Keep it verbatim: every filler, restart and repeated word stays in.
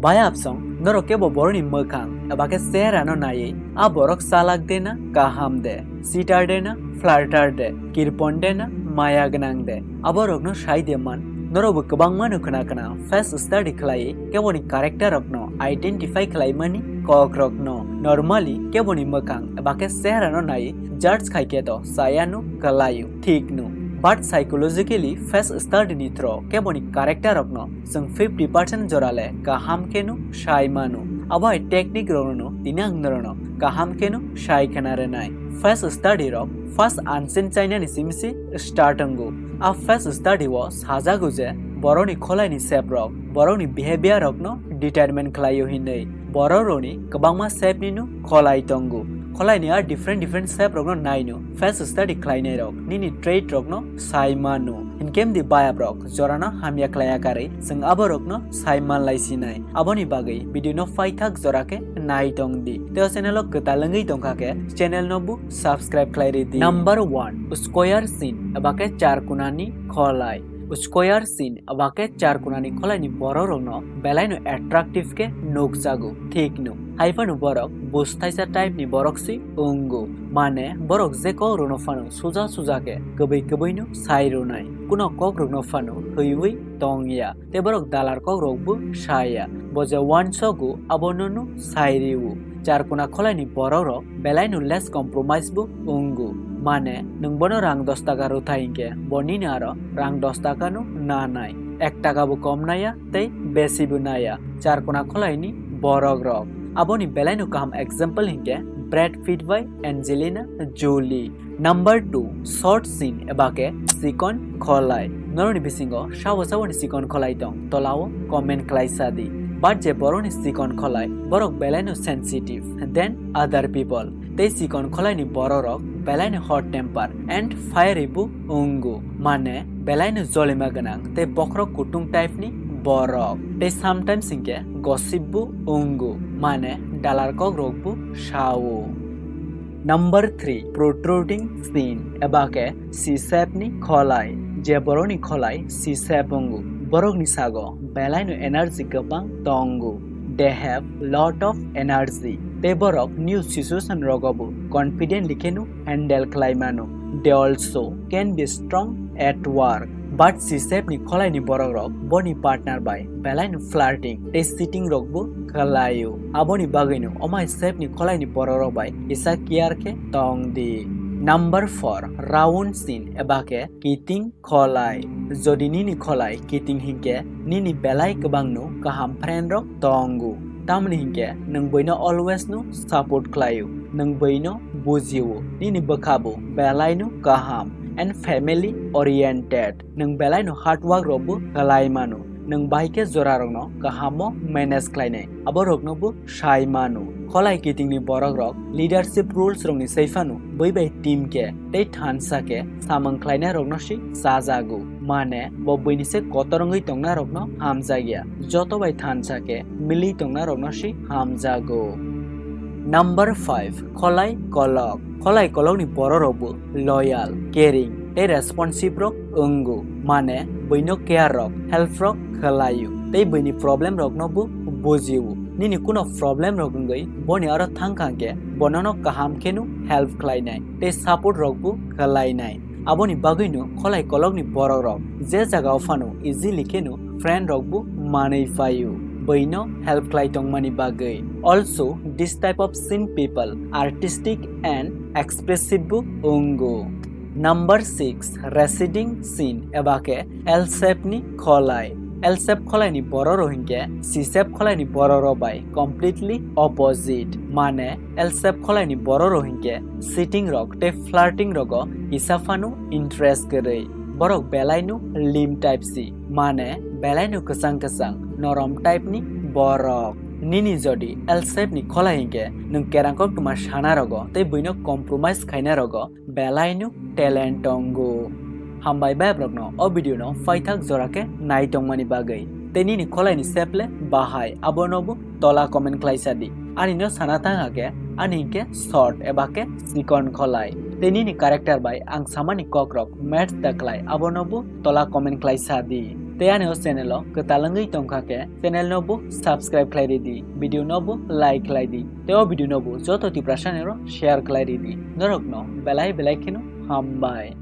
Bayapsong, norok kebo borokni mwkhang eba khe chehra no naiwi, a borok chalak de na kaham de, cheater de na flirter de, kirpon de na maya gwnang de, aborokno sai de man. Norokbo kwbangma no khna khna face study khlaiwi keboni character rokno identify khlaimani kok rokno. Normally keboni mwkhang eba khe chehra no naiwi judge khai khe to chaya no kwlaio, thik no. But psychologically face study ni through keboni character rokno chwng fifty percent jora le kaham kheno sai mano. Abo hai technique rokno tini ang norokno kaham kheno sai khna rwnai. Face study rok first ancient China ni simi se start wngo. A face study o sajago je borokni kholai ni shape rok borokni behavior rokno determine khlaio hinwi. Borok rokni kwbangma shape ni no kholai tongo. Kholai ni a different different shape rokno nai no face study khlainai rok nini trait rokno sai mano. Hinkhe mdi bayap rok jorano hamya khlaiya karwi chwng aborokno sai manlai sinai. Aboni bagwi video no paithak jora khe nai tong di. Tei o channel o kwtal wngwi tongkha khe channel no bo subscribe khlai ridi. Number one, square chin eba khe charkunani kholai. Square chin eba khe charkunani kholai ni borok rokno belai no attractive khe nukjago, thik no. Hai phano borok bus thaisa type ni borok si wngo. Mane borok je kok rokno phano suja suja khe kwbwi kwbwi no sai rwnai. Kuno kok rokno phano hwiwi tongya. Tei borok dalar kok rok bo saya. Bo je uansogo abono no sai rio. Charkuna kholai ni borok rok belai no less compromise bo wngo. Mane nwng bono rang dos taka rwthai hinkhe bo nini aro rang dos taka no nanai. Ek taka bo kom naya tei besi bo naya. Charkuna kholai ni borok rok. Aboni belai no kaham example hinkhe Brad Pitt bai Angelina Jolie. Number two, short chin eba khe chikon kholai. Norokni bisingo sabo saboni chikon kholai tong, tolao comment khlai sa di. But je borokni chikon kholai, borok belai no sensitive than other people. Tei chikon kholai ni borok rok belai no hot temper and fiery bo wngo. Mane belai no jolima gwnang tei bokhorok kutung type ni borok. Tei sometimes hinkhe gossip bo wngo. Mane dalar kok rok bo sao. Number three, protruding chin eba khe C-shape ni kholai. Je borokni kholai C-shape wngo, borokni sago belai no energy kwbang tongo. They have lot of energy. Tei borok new situation rogo bo confidently kheno handle khlai mano. They also can be strong at work. But C-shape ni kholai ni borok rok boni partner bai belai no flirting tei cheating rok bo khlaio. Aboni bagwi no omai shape ni kholai ni borok rok bai kisa care khe tong di. Number four, round chin eba khe kiting kholai. Jodi nini kholai kiting hinkhe nini belai kwbang no kaham friend rok tongo. Tamoni hinkhe nwng buino always no support khlaio, nwng buino bujio, nini bwkha bo belai no kaham and family oriented. Nwng belai no hard work rok bo khlai mano. Nwng bahai khe jora rokno kaham o manage khlainai, abo rokno bo sai mano. Kholai kiting ni borok rok leadership rules rokni sai phano bui bai team khe tei thansa khe samung khlainai rokno si chajago. Mane bo buini se kotor wngwi tongnai rokno hamjakya, joto bai thansa khe mili tongnai rokno si hamjago. Number five, kholai kolok. Kholai kolok ni borok rok bo loyal, caring tei responsive rok wngo. Mane buino care rok, help rok khlaio tei buini problem rokno bo bujio. Nini kuno problem rok wngwi boni aro thangkha khe bo nono kaham kheno help khlainai tei support rok bo khlainai. Aboni bagwino kholai kolokni borok rok je jagao phano easily kheno friend rok bo manwi phaio, buino help khlai tongmani bagwi. Also, this type of chin people artistic and expressive bo wngo. Number six, receding chin eba khe L shape ni kholai. L shape kholai ni borok rok hinkhe C shape kholai ni borok rok bai completely opposite. Mane L shape kholai ni borok rok hinkhe cheating rok tei flirting rogo kisa phano interest kwrwi. Borok belai no lim type si, mane belai no kwchang kwchang norom type ni borok. Nini jodi L shape ni kholai hinkhe nwng kerang koktwma sana rogo tei buino compromise khaina rogo belai no talent tongo. Hambai bayaprokno o video no paithak jora khe nai tongmani bagwi. Tei nini kholai ni shape le bahai, abono bo tola comment khlai sa di. Ani no sana thang khe ani hinkhe short eba khe chikon kholai. Tei nini character bai ang samani kok rok match da khlai, abono bo tola comment khlai sa di. Tei ani o channel o kwtal wngwi tongkha khe channel no bo subscribe khlai ridi, video no bo like khlai di, tei o video no bo joto Tiprasa ni ro share khlai ridi. Norok no belai belai kheno hambai.